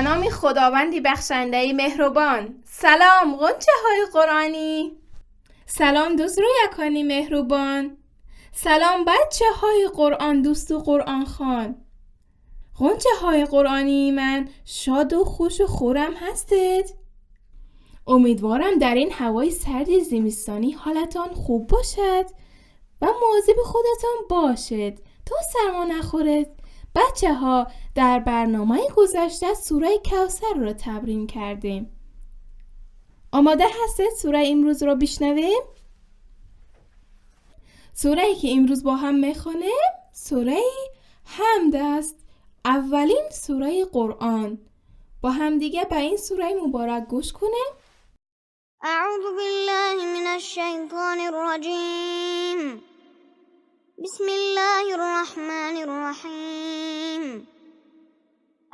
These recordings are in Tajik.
به نام خداوندی بخشنده مهربان. سلام غنچه های قرآنی، سلام دوست رویکانی مهربان، سلام بچه های قرآن دوست و قرآن خوان. غنچه های قرآنی من شاد و خوش و خورم هستید. امیدوارم در این هوای سرد زمستانی حالتان خوب باشد و مواظب خودتان باشد تا سرما نخورد. بچه ها در برنامه گذشته سوره کوثر را تمرین کردیم. آماده هستید سوره امروز را بشنویم؟ سوره که امروز با هم میخوانیم سوره حمد است، اولین سوره قرآن. با هم دیگه به این سوره مبارک گوش کنیم. اعوذ بالله من الشیطان الرجیم. بسم الله الرحمن الرحیم.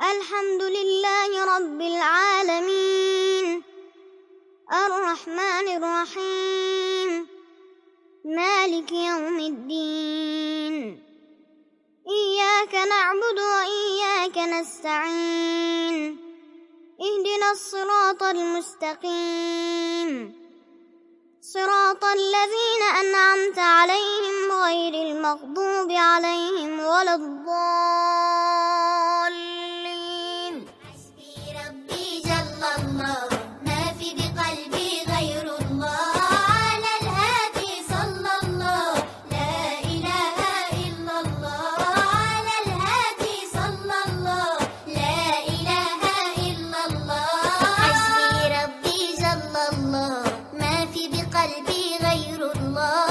الحمد لله رب العالمین. الرحمن الرحیم. مالک یوم الدین. ایاک نعبد و ایاک نستعین. اهدنا الصراط المستقیم. صراط الذين أنعمت عليهم غير المغضوب عليهم ولا الضالين. حسبي ربي جل الله ما في بقلبي غير الله، على الهادي صلى الله، لا إله إلا الله، على الهادي صلى الله، لا إله إلا الله. حسبي ربي جل الله ما في بقلبي غير الله،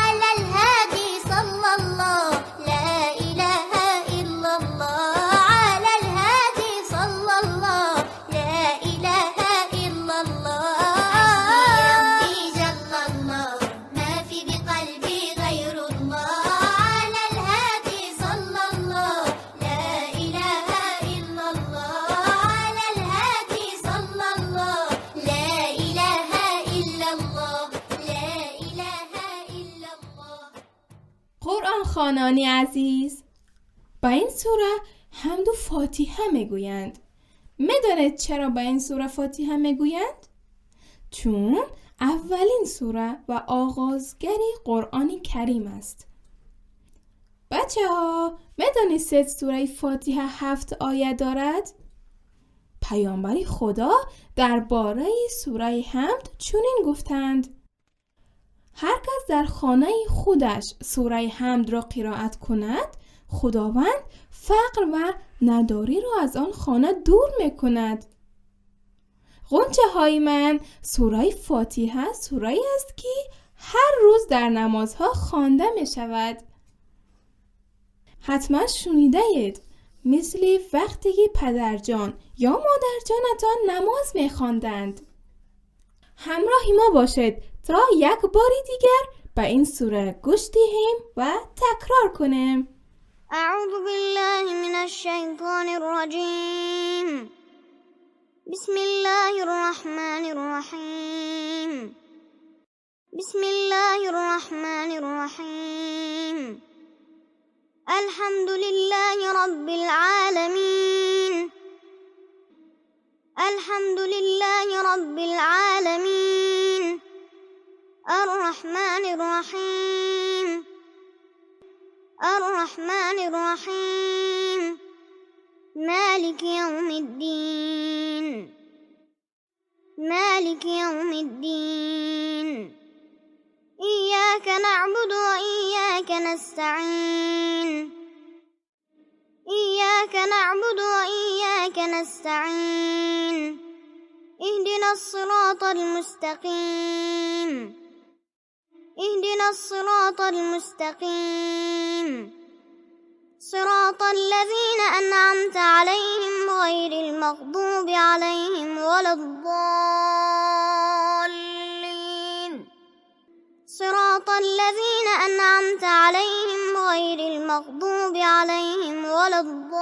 على الهادي صلى الله، لا إله إلا الله، على الهادي صلى الله، لا إله إلا الله. حسبي ربي جل الله ما في بقلبي غير الله، على الهادي صلى الله، لا إله إلا الله، على الهادي صلى الله، لا إله إلا الله، لا إله إلا الله. قرآن خوانانی عزیز، با این سوره حمد و فاتحه میگویند. میدانید چرا به این سوره فاتحه میگویند؟ چون اولین سوره و آغازگر قرآن کریم است. بچه ها میدانید سوره فاتحه 7 آیه دارد؟ پیامبر خدا درباره سوره حمد چنین گفتند: هر کس در خانه خودش سوره حمد را قرائت کند، خداوند فقر و نداری را از آن خانه دور میکند. غنچه های من، سوره فاتحه سوره است که هر روز در نمازها خوانده می شود. حتما شنیده اید، مثل وقتی که پدرجان یا مادرجانتان نماز می خواندند. همراه ما باشید تا یک بار دیگر به این سوره گوش دهیم و تکرار کنیم. اعوذ بالله من الشیطان الرجیم. بسم الله الرحمن الرحیم. بسم الله الرحمن الرحیم. الحمد لله رب العالمین. الحمد لله رب العالمین. الرحمن الرحیم. الرحمن الرحیم. مالک یوم الدین. مالک یوم الدین. ایاک نعبد و ایاک نستعین. ایاک نعبد و ایاک نستعین. اهدنا الصراط المستقیم. اهدنا الصراط المستقیم. صراط الذين أنعمت عليهم غير المغضوب عليهم ولا الضالين. صراط الذين أنعمت عليهم غير المغضوب عليهم ولا الضالين.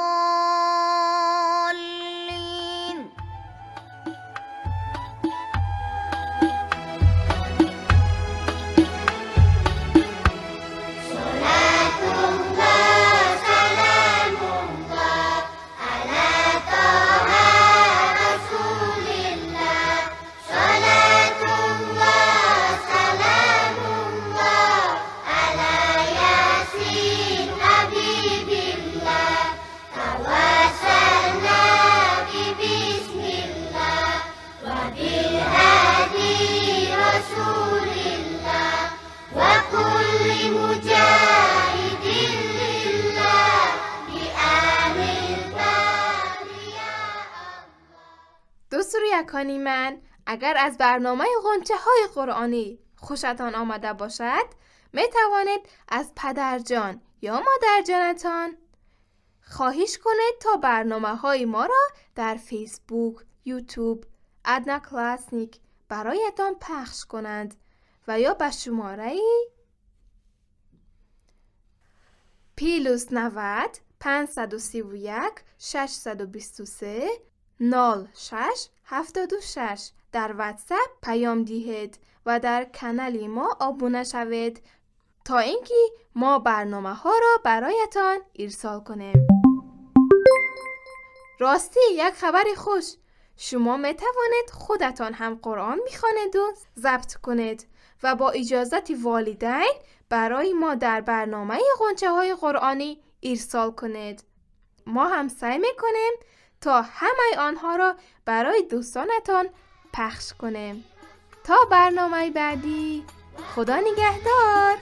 صلاة الله سلام الله على طه. ҷӯякони ман, агар аз барномаи ғунчаҳои қуръонӣ хушатон омада бошад, метавонед аз падарҷон ё модарҷонатон хоҳиш кунед, то барномаҳои моро дар Фейсбук, Ютуб, Одноклассник бароятон пахш кунанд ва ё ба шумораи +90 531 623 06 76 дар Ватсап паём диҳед ва дар канали мо обуна шавед, то ин ки мо барномаҳоро бароятон ирсол кунем. Ростӣ, як хабари хуш: шумо метавонед худатон ҳам Қуръон бихонеду забт кунед ва бо иҷозати волидайн барои мо дар барномаи ғунчаҳои қуръонӣ ирсол кунед. Мо ҳам саъй мекунем, то ҳамаи онҳоро барои дӯстонатон пахш кунем. То барномаи баъдӣ, Худо нигаҳдор.